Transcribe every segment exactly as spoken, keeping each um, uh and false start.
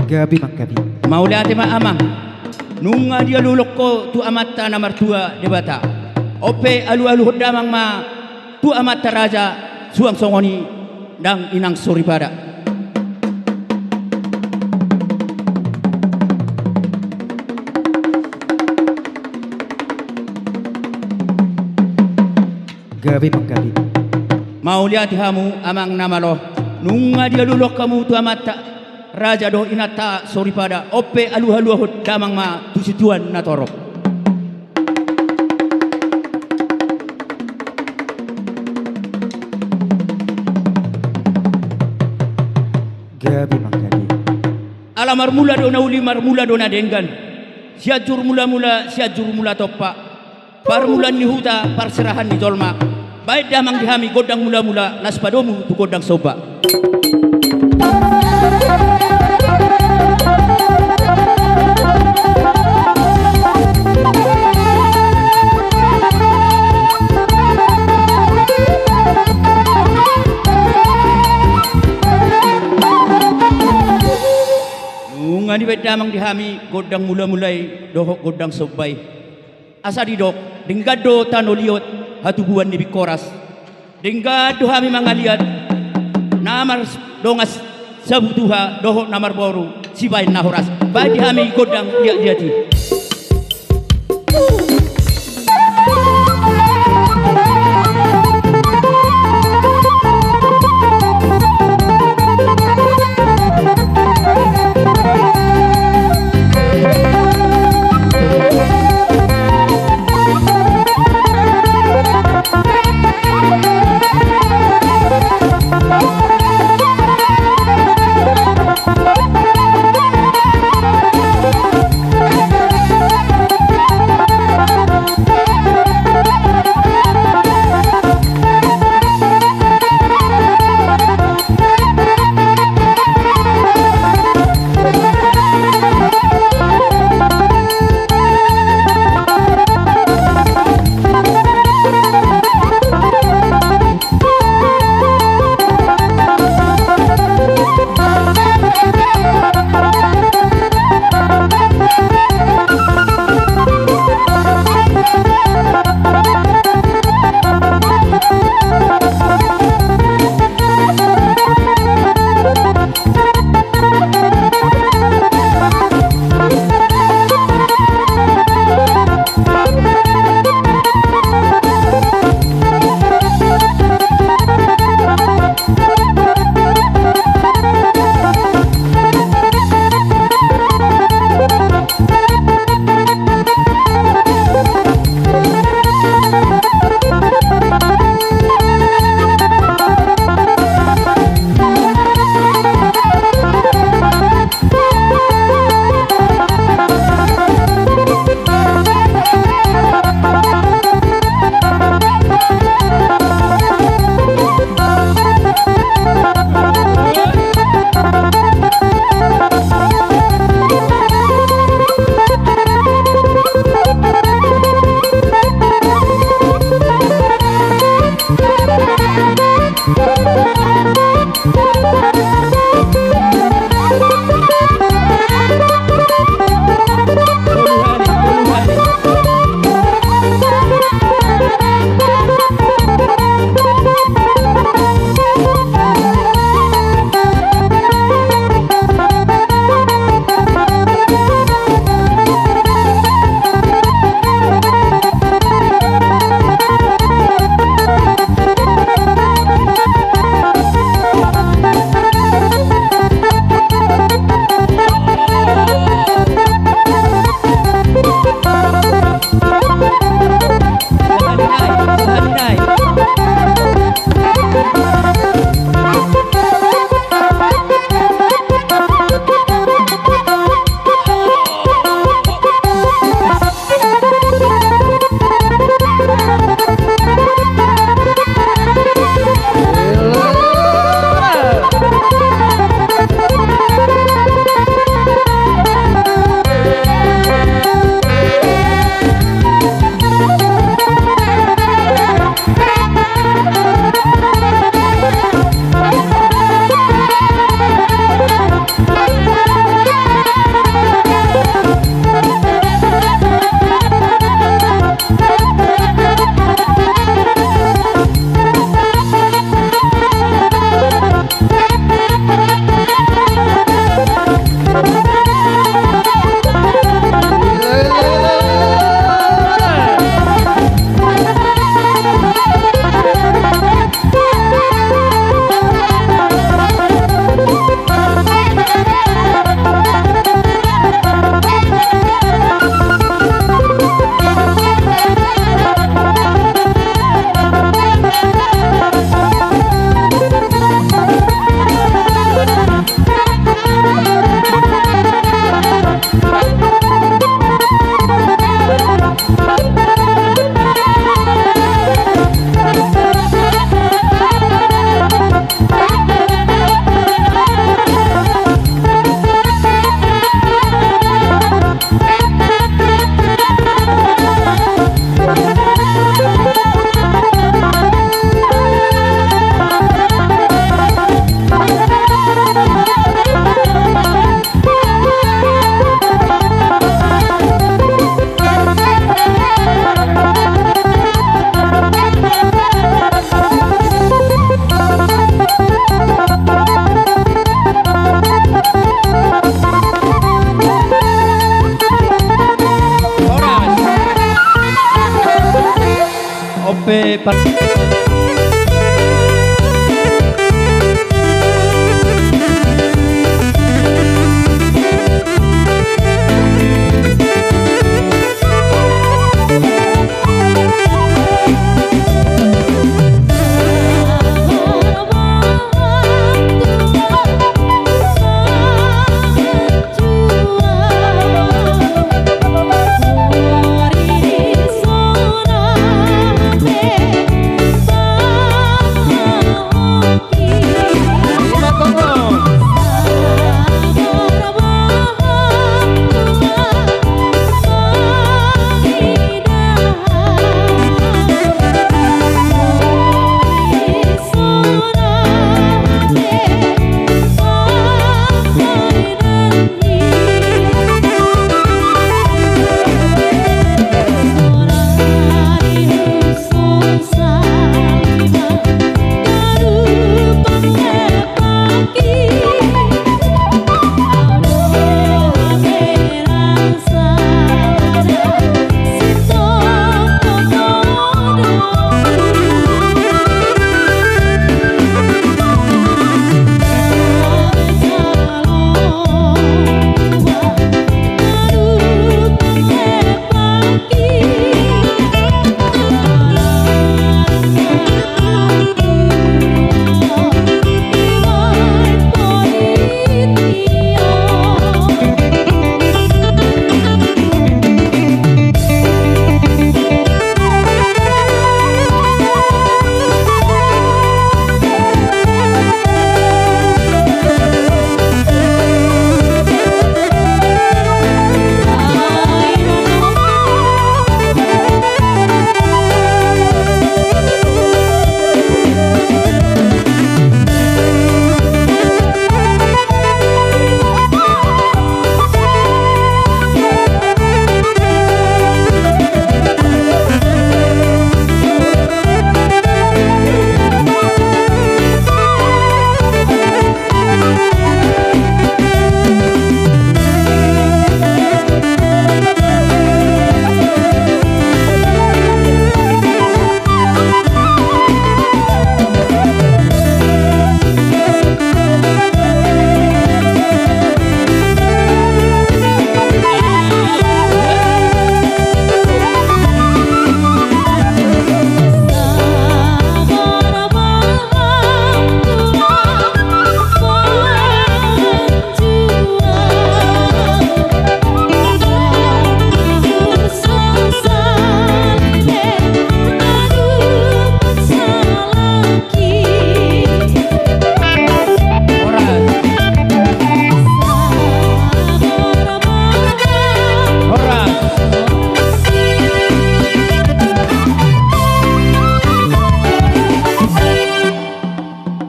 Gabe manggabe. Mauliate ma amang. Nunga dialualuhon ho tu Amanta na martua Debata. On pe alualuhon damang ma tu amanta raja, suang songon i nang inang soripada. Gabe manggabe. Mauliate hamu amang na malo. Nunga dialualuhon hamu tu amanta raja dohot inanta soripada. On pe alualuhon damang ma tu situan na torop. Gabe manggabe. Ala marmula do na uli, marmula do na denggan. Sianjur mulamula, Sianjur mula tompa. Parmulaan ni huta, parserahan ni jolma. Baen damang di hami gondang mulamula, laos padomu tu gondang somba. Nunga dibaen damang di hami gondang mulamula i dohot gondang somba i. Asa didok, denggan do tano liat hatubuan ni Bingkoras. Denggan do hami mangaliat na mardongan sabutuha dohot na marboru sibaen na horas. Baen di hami gondang liatliat i.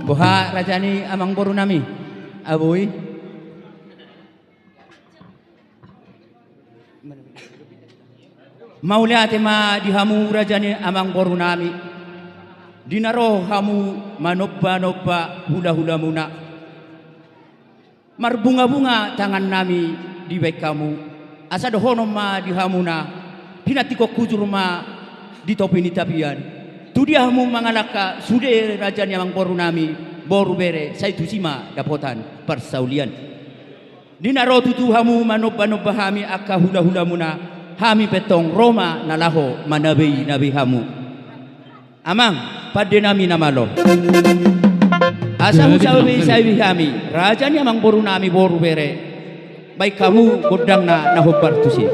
Boha raja ni amangboru nami, abui. Mauliate ma di hamu raja ni amangboru nami, di na ro hamu manomba-nomba hula-hula muna. Marbunga-bunga tangan nami dibahen hamu, asa dohonon ma di hamuna, pinantikhon hujur ma di topi ni tapian. Tu dia hamu mangalangka, sude raja ni amangboru nami, boru bere, sai tusi ma dapotan parsaulian. Di na ro tutu hamu manomba-nomba hami angka hula-hula muna, hami pe tong ro ma na laho manabei-nabei hamu. Amang, pande nami na malo. Asa husabei-sabei hami, raja ni amangboru nami boru bere, bahen hamu gondangna na hombar tusi.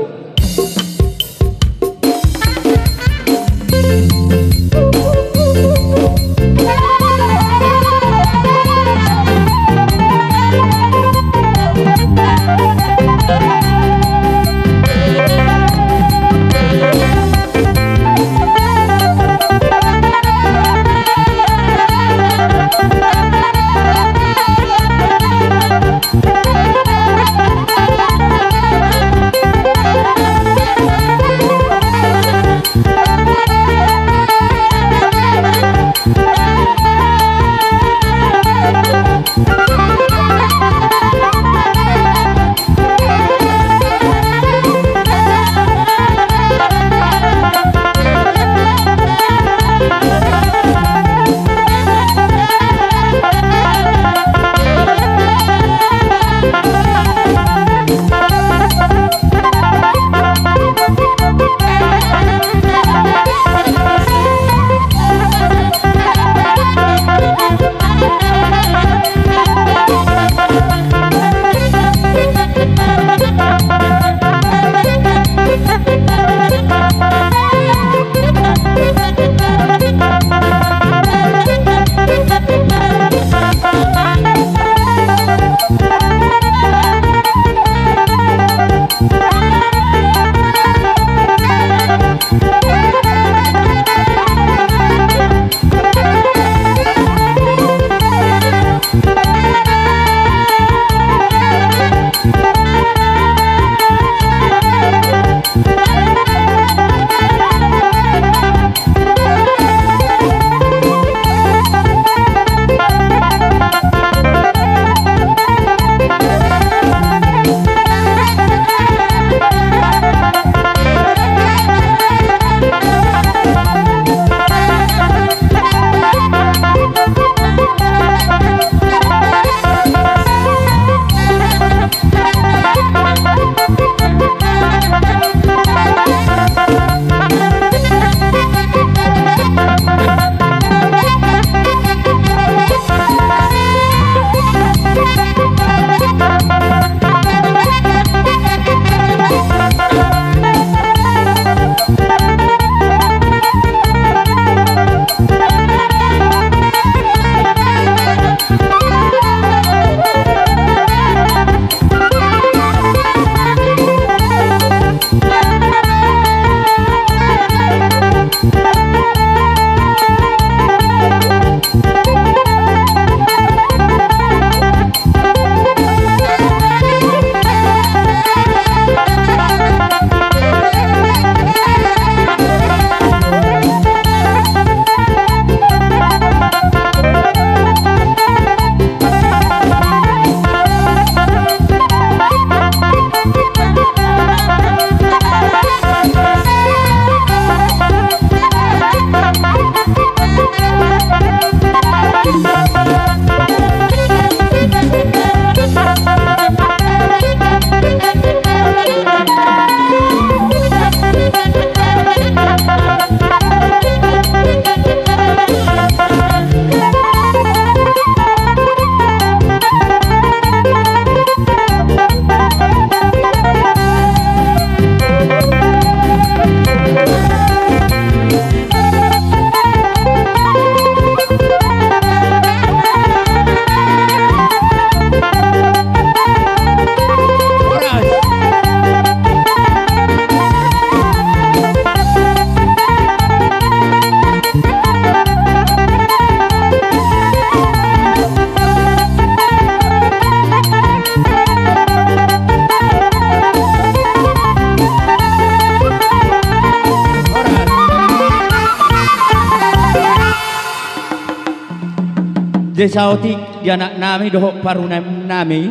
Saotik di anaknami dohot parumaennami,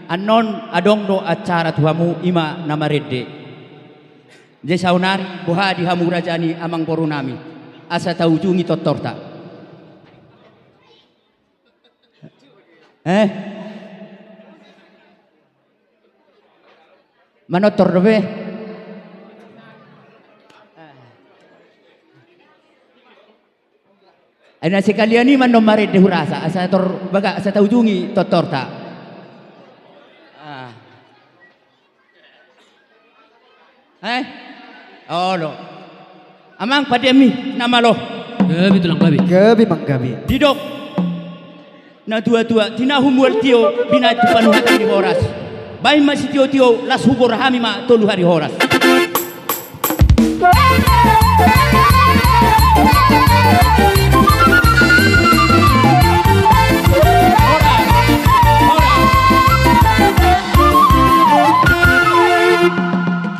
annon adong do acara tu hamu, i ma na marende. Jadi saonari boha di hamu raja ni amangborunami, asa taujungi tortorta. Eh? Manortor dope. Ai na sekalian i ma annon marende hurasa, asa tor bagak, asa taujungi tortorta. Ah. Eh? Olo. Amang, pande mi na malo. Gabe tulang, gabe. Gabe manggabe. Didok natuatua, tinahu mual tio, binahen tu panuhatan ni horas. Bahen ma sitiotio, las hugor hami ma tolu ari horas.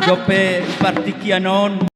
Dope partingkian on.